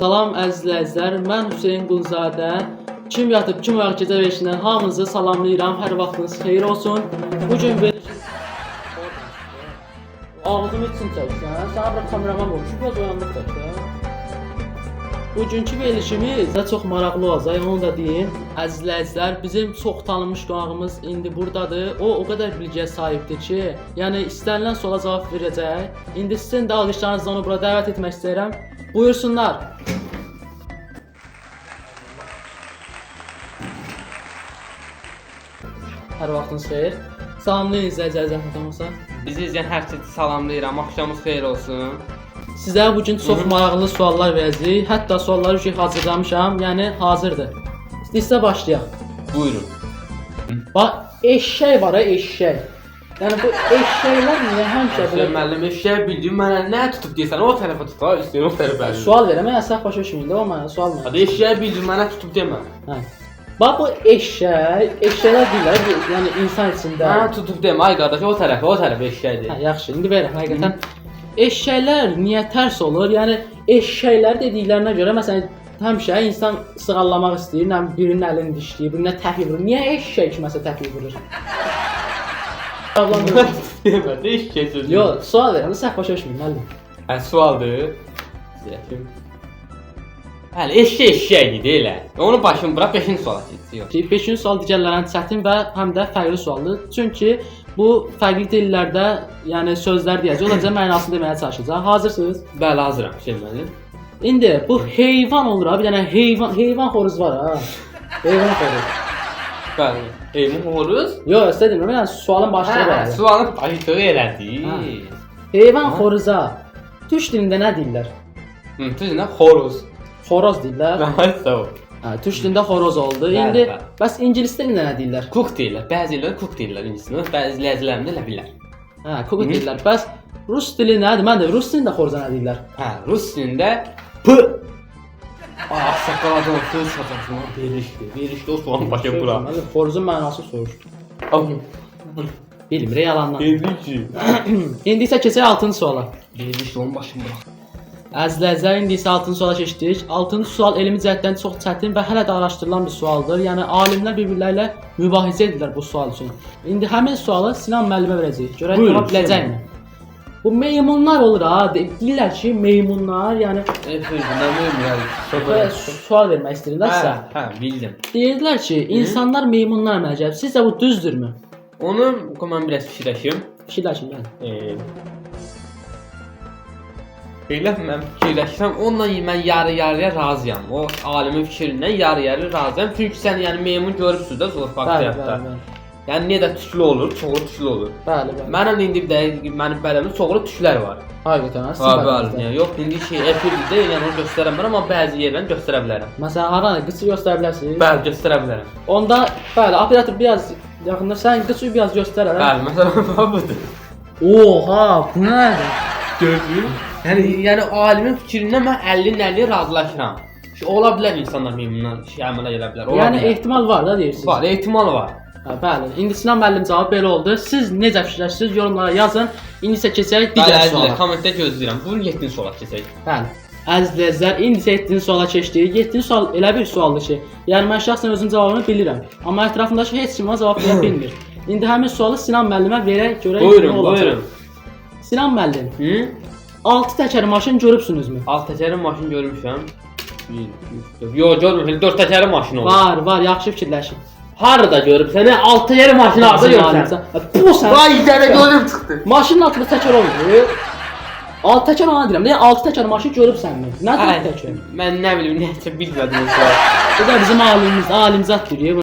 Salam əziz izləyicilər, mən Hüseyn Quluzadə. Kim yatıb, kim oyaq gecə verilişindən hamınızı salamlayıram. Hər vaxtınız xeyir olsun. Bu gün verilişin ağzımı için çəksən, sənə bir kameraman olmuş, biraz oyanlıq çəksən. Bugünkü verilişimiz də çox maraqlı olacaq, onu da deyim. Əziz izləyicilər, bizim çox tanınmış qonağımız indi burdadır. O o qədər bilgiyə sahibdir ki, yəni istənilən suala cavab verəcək. İndi sizin də alqışlarınızla onu bura dəvət etmək istəyirəm. Buyursunlar. Hər vaxtınız xeyir. Salamlayın izləyicilər zəhmət olmasa. Bizi izləyən hər kəsi salamlayıram. Axşamınız xeyir olsun. Sizə bu gün çox maraqlı suallar verəcəyik. Hətta sualları ki hazırlamışam, yəni hazırdır. İstəyirsə başlayaq. Buyurun. Bax, eşşək var ha, eşşək. Yəni bu eşşəklər niyə həmişə Hüseyn belə müəllim, eşşək bildiyim mənə nə tutub deyirsən, o tərəfə tut ha, üstünü o tərəfə. sual verəm, mən səhv başa düşməyin də, o mənə sual mənə. Hadi eşşək bildiyim mənə tutub demə. Hə. Bax bu eşşək, eşşəklər deyirlər, bu, yəni insan içində. Mənə tutub demə ay qardaş, o tərəfə, o tərəfə eşşəkdir. Hə, yaxşı, indi verirəm həqiqətən. Eşşəklər niyə tərs olur? Yəni eşşəklər dediklərinə görə məsələn həmişə insan sığallamaq istəyir, nə bilim, birinin əlini dişləyir, birinə təpik vurur. Niyə eşşək kiməsə təpik vurur? Cavablandırın. Demə, də eşşək sözü. Yox, sual verirəm, səhv başa düşməyin müəllim. Hə, sualdır. Zəkim. Hələ eşşək eşşəkdir elə. Onu başım bırak, beşinci suala keç. Yox. Ki, beşinci sual digərlərindən çətin və həm də fərqli sualdır. Çünki bu fərqli dillərdə, yəni sözlər deyəcək, o da bizə mənasını deməyə çalışacaq. Hazırsınız? Bəli, hazıram Hüseyn müəllim. İndi bu heyvan olur ha, bir dənə heyvan, heyvan xoruz var ha. Heyvan xoruz. Bəli. Heyvan xoruz. Yox, sizə demirəm, yəni sualın başlığı Hə, var. sualın başlığı elədi. Hə. Heyvan xoruza türk dilində nə deyirlər? Hı, düz nə? Xoruz. Xoroz deyirlər. Sağ ol. Hə, türk dilində xoroz oldu. Bəli, İndi bəli. bəs ingilis dilində nə deyirlər? Cook deyirlər. Bəzi yerlərdə cook deyirlər ingilisində, bəzi ləhcələrində elə bilər. Hə, kuku deyirlər. Bəs rus dili nədir? Mən də rus dilində xoruza nə deyirlər? Hə, rus dilində p. Ah, saqqaladan su çıxacaqsın, verişdi. Verişdi o sualın başı bura. Müəllim, xoruzun mənası soruşdu. Bilmir, yalandan. Verişdi. İndi isə keçək 6-cı suala. Verişdi onun başını bura. Əzizlər, indi isə 6-cı suala keçdik. 6-cı sual elmi cəhətdən çox çətin və hələ də araşdırılan bir sualdır. Yəni alimlər bir-birləri ilə mübahisə edirlər bu sual üçün. İndi həmin sualı Sinan müəllimə verəcəyik. Görək Buyurun, tapa biləcəkmi? Bu meymunlar olur ha. Deyirlər ki, meymunlar, yəni Efendim, nə belə sual vermək istəyirlər Hə, sizə. hə, bildim. Deyirlər ki, insanlar meymunlar məcəb. Sizcə bu düzdürmü? Onu mən biraz fikirləşim. Fikirləşin, bəli. Elə mən fikirləşirəm, onunla mən yarı-yarıya razıyam. O alimin fikrindən yarı-yarı razıyam. Çünki sən yəni meymun görübsüz də zooparkda. Bəli, bəli, bəli. Yəni niyə də tüklü olur, çoxlu tüklü olur. Bəli, bəli. Mənim də indi bir dəqiq mənim bədənimdə çoxlu tüklər var. Həqiqətən, ha, Ha, sizin bəli. bədəninizdə. Yəni, yox, indi şey efirdə yəni onu göstərə bilmərəm, amma bəzi yerlərini göstərə bilərəm. Məsələn, haranı qıçı göstərə bilərsiniz? Bəli, göstərə bilərəm. Onda bəli, operator biraz yaxında sən qıçı biraz göstər hələ. Bəli, məsələn budur. Oha, bu nədir? Gördün? Yəni alimin fikrindən mən 50-50 razılaşıram. Ki, ola bilər insanlar meymundan şey əmələ gələ bilər. Ola Yəni bilər. ehtimal var da deyirsiniz. Var, ehtimal var. Hə, bəli. İndi Sinan müəllim cavabı belə oldu. Siz necə fikirləşirsiniz? Yorumlara yazın. İndi isə keçək Bəli, digər əzizlər, suala. kommentdə gözləyirəm. Buyurun 7-ci suala keçək. Bəli. Əziz izləyicilər, indi isə 7-ci suala keçdik. 7-ci sual elə bir sualdır ki, yəni mən şəxsən özüm cavabını bilirəm, amma ətrafımdakı heç kim ona cavab verə bilmir. İndi həmin sualı Sinan müəllimə verək, görək Buyurun, nə olacaq. buyurun. Sinan müəllim, Hı? 6 təkər maşın görübsünüzmü? Alt təkərli maşın görmüşəm. 1, 2, 3, 4. Yox, görmüşəm. 4 təkərli maşın olur. Var, var, yaxşı fikirləşin. Harada görübsən? Alt təkərli maşını harada görübsən? Bu sən. Vay, dənə gözüm çıxdı. Maşının altında təkər olmur. Altı təkər ona deyirəm. Niyə altı təkər maşın görübsənmi? Nə Hə, dörd təkər? Mən nə bilim, nəsə bilmədim o sualı. Bu da bizim alimimiz, alimzat deyir.